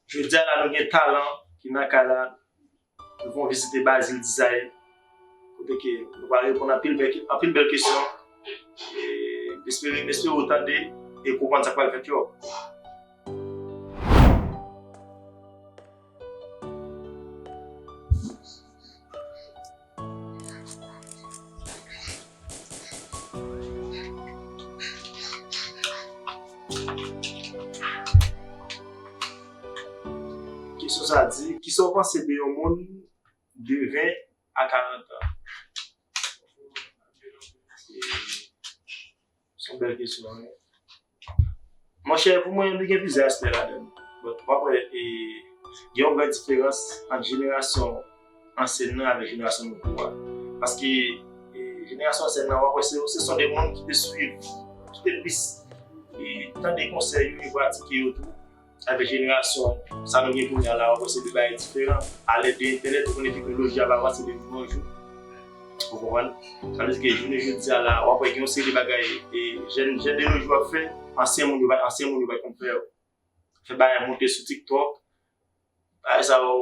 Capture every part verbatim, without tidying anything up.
Jodi a la, nou gen Talan ki nan kay la. Nou pran vizite Bazil Design, kote ke nou pral reponn anpil bèl, anpil bèl kesyon. E m espere, m espere w tande e konprann sa k pral fèt yo. Kesyon sa a di, kisa w panse de yon moun de ven a karant an? Se yon bèl kesyon, wi. Monchè, pou mwen, li gen plizyè aspè ladan l. Bon, w ap wè, e, gen yon gran diferans ant jenerasyon ansyèn nan avèk jenerasyon nou tou a. Paske, e, jenerasyon ansyèn nan, w ap wè, se, se son de moun ki te swiv, ki te plis, e, tande konsèy yo e pratike yo tou. Avèk jenerasyon sa nou gen kounye a la, w ap wè se de bagay diferan. A lèd de entènèt, ou konnen teknoloji ap avanse de jou an jou. Ou konprann? Sa vle di ke jounen jodi a la, w ap wè gen yon seri de bagay, e, jèn, jèn de nos jours ap fè, ansyen moun yo pa, ansyen moun yo pa t konn fè yo. Fè bagay monte sou TikTok, bagay sa yo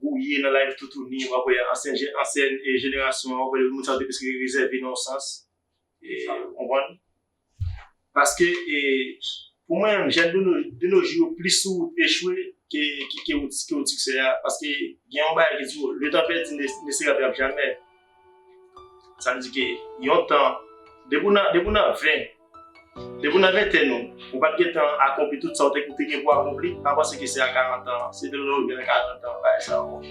gouye nan live toutouni, w ap wè ansyen, ansyen, e, jenerasyon, w ap wè moun sa yo te plis rezève nan yon sans. E, ou konprann? Paske, e, pou mwen, jèn de nos, de nos jours yo plis sou wout echwe ke, ke, ke wout, ke wout siksè a. Paske gen yon bagay ki di, le temps perdu ne, ne se rattrape jamais. Sa vle di ke yon tan, depi w nan, depi w nan ven, depi w nan ventèn ou, ou pa t gentan akonpli tout sa w te, te gen pou akonpli, pa panse ke se a karant an, se de lè w rive nan karant an, bagay sa yo.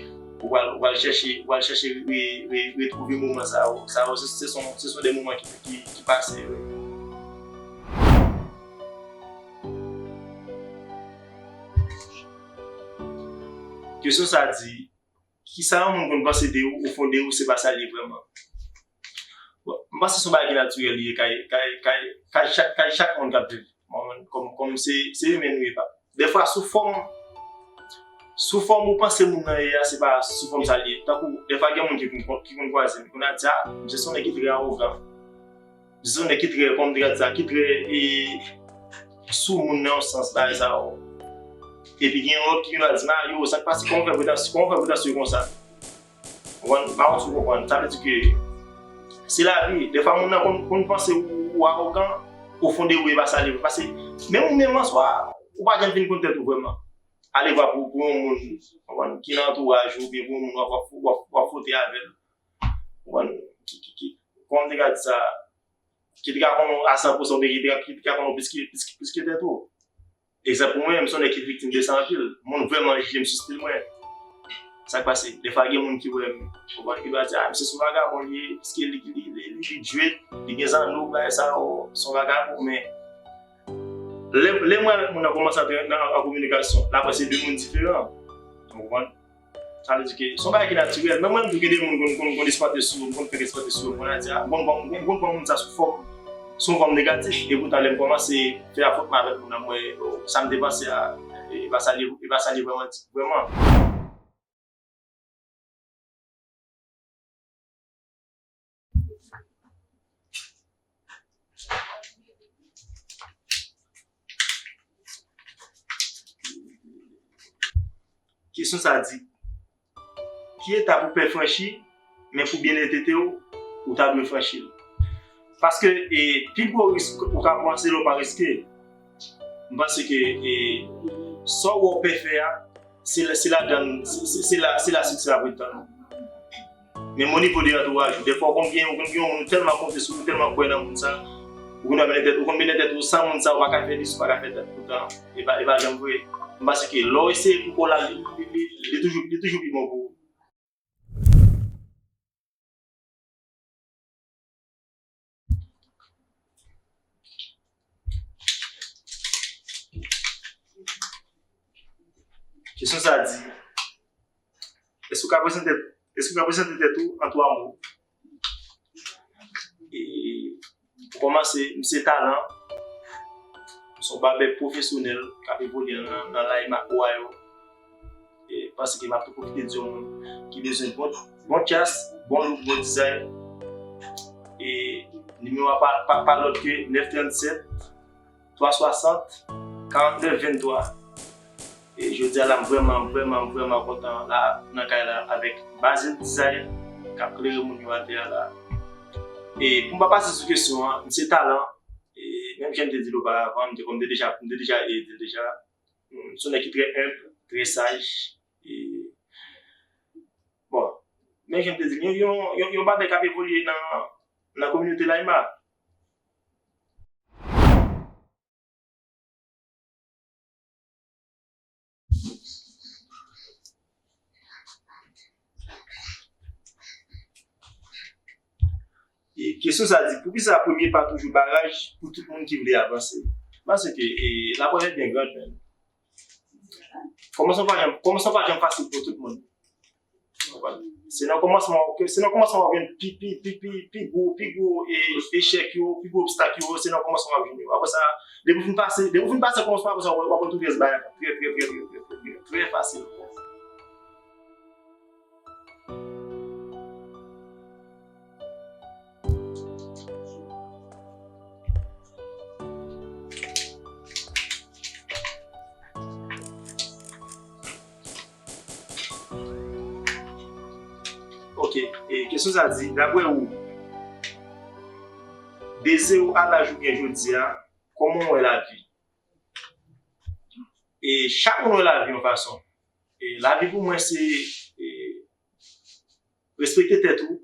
Ou pral, ou pral chèche, ou pral chèche re, re, retwouve moman sa yo. Sa yo, se, se son, se son de moman ki, ki, ki pase vre. Kesyon sa a di, kisa yon moun konn panse de ou, o fon de ou, se pa sa l ye vrèman. Bon, m panse se yon bagay ki natirèl li ye, kay, kay, kay, kay chak, kay chak moun k ap viv. Bon, kòm, kòm se, se imen nou ye, pa. Dèfwa, sou fòm, sou fòm ou panse moun nan ye a, se pa sou fòm sa l ye. Tankou, dèfwa, gen moun ki konn, ki konn kwaze m, ki konn ap di, a, misye se yon nèg ki trè awogan. Misye se yon nèg ki trè, kòm m te ka di sa, ki trè, e, sou moun nan yon sans, bagay sa yo. Epi gen yon lòt ki vin ap di m, a, yo, sa k pase, kòman w fè pretansye, kòman w fè pretansye konsa? Ou konprann? M pa konn si w konprann. Sa vle di ke se lavi. Dèfwa, moun nan konn, konn panse ou, ou awogan, o fon de ou, e pa sa l ye. Paske menm ou menm an swa, ou pa janm fin konn tèt ou vrèman. Alevwa pou, pou yon moun, ou konprann, ki nan antouraj ou, oubyen pou yon moun w ap, w ap, w ap, w ap fwote avè l. Ou konprann? Ki, ki, ki, kòman m te ka di sa? Ki te ka konn ou a san pousan, oubyen ki te ka, ki te ka konn ou plis ke, plis, plis ke tèt ou. Egzanp, pou mwen menm, se yon nèg ki viktim de sa anpil. Moun vrèman jije m sou stil mwen. Sa k pase? Dèfwa, gen moun ki wè m, konprann, ki va di, a, misye se yon vagabon li ye, paske li, li, li, li, li dwèt, li gen zanno, bagay sa yo, se yon vagabon, men lè, lè mwen avèk moun nan kòmanse antre nan, an kominikasyon, l ap wè se de moun diferan. Ou konprann? Sa vle di ke se yon bagay ki natirèl. Menm mwen menm tou, gen de moun konn, konn, konn espante sou yo, m konn fèk espante sou yo, m konn al di, a, m konn pran, m konn pran moun sa sou fòm, sou yon fòm negatif. E poutan, lè m kòmanse fè afwontman avèk moun nan, m wè, o, sa m te panse a, e pa sa l ye, e pa sa l ye vrèman, vrèman. Kesyon sa a di, ki etap ou pè franchi, men pou byennèt w, ou ta dwe franchi l? Paske, e, pi gwo risk ou ka pran, se lè w pa riske. M panse ke, e, sa w wè w pè fè a, se la, se ladan, se, se, se la, se la siksè ap ret tann ou. Menm o nivo de antouraj ou, dèfwa ou konn gen, ou konn gen yon moun ou tèlman konte sou li, ou tèlman kwè nan moun sa, ou konn mennen tèt, ou konn mennen tèt ou san moun sa, ou pa ka fè li, ou pa ka fè tèt ou tan. E pa, e pa janm vre. M panse ke lè w eseye pou kò la, li, li, li, li toujou, li toujou pi bon pou ou. Kesyon sa a di, èske w ka prezante, èske w ka prezante tèt ou an twa mo? E, pou kòmanse, m se Talan, m se yon babè pwofesyonèl k ap evolye nan, nan Laye Makowa yo. E, paske m ap tou pwofite di yon moun ki bezwen bon, bon tchas, bon look, bon dizay. E nimewo a pa, pa, pa lòt ke nèf trant sèt, twa swasant, karant nèf venntwa. E jodi a la, m vrèman, vrèman, vrèman kontan la nan kay la avèk Bazil Design k ap klere moun yo atè a la. E pou m pa pase sou kesyon an, m se Talan. E menm jan m te di l oparavan, m te, kòm m te deja, m te deja, e, di l deja, m se yon nèg ki trè enb, trè saj. E, bon, menm jan m te di l, yon, yon, yon, yon bagay k ap evolye nan, nan kominote Laima. E kesyon sa di, poukisa premye pa toujou baraj pou tout moun ki vle avanse? Paske, e, la pwèt byen grand, men. Kòmansman pa janm, kòmansman pa janm fasil pou tout moun. Se nan kòmansman, se nan kòmansman w ap jwenn pi, pi, pi, pi, pi gwo, pi gwo, e, echèk yo, pi gwo obstak yo, se nan kòmansman w ap jwenn yo. Apre sa, depi w fin pase, depi w fin pase kòmansman, apre sa, w ap wè tout rès bagay trè, trè, trè, trè, trè, trè, trè fasil. Ok, e kesyon sa di, daprè ou, de zewo a laj ou gen jodi a, kòman w wè lavi? E chak moun wè lavi yon fason. E lavi pou mwen se, e, respekte tèt ou,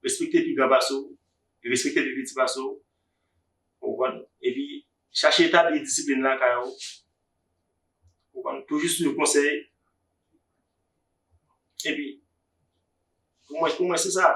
respekte pi gran pase w, e respekte pi piti pase w. Ou konprann? Epi chache etabli disiplin lakay ou. Ou konprann? Toujou swiv konsèy. Epi pou mwen, pou mwen se sa.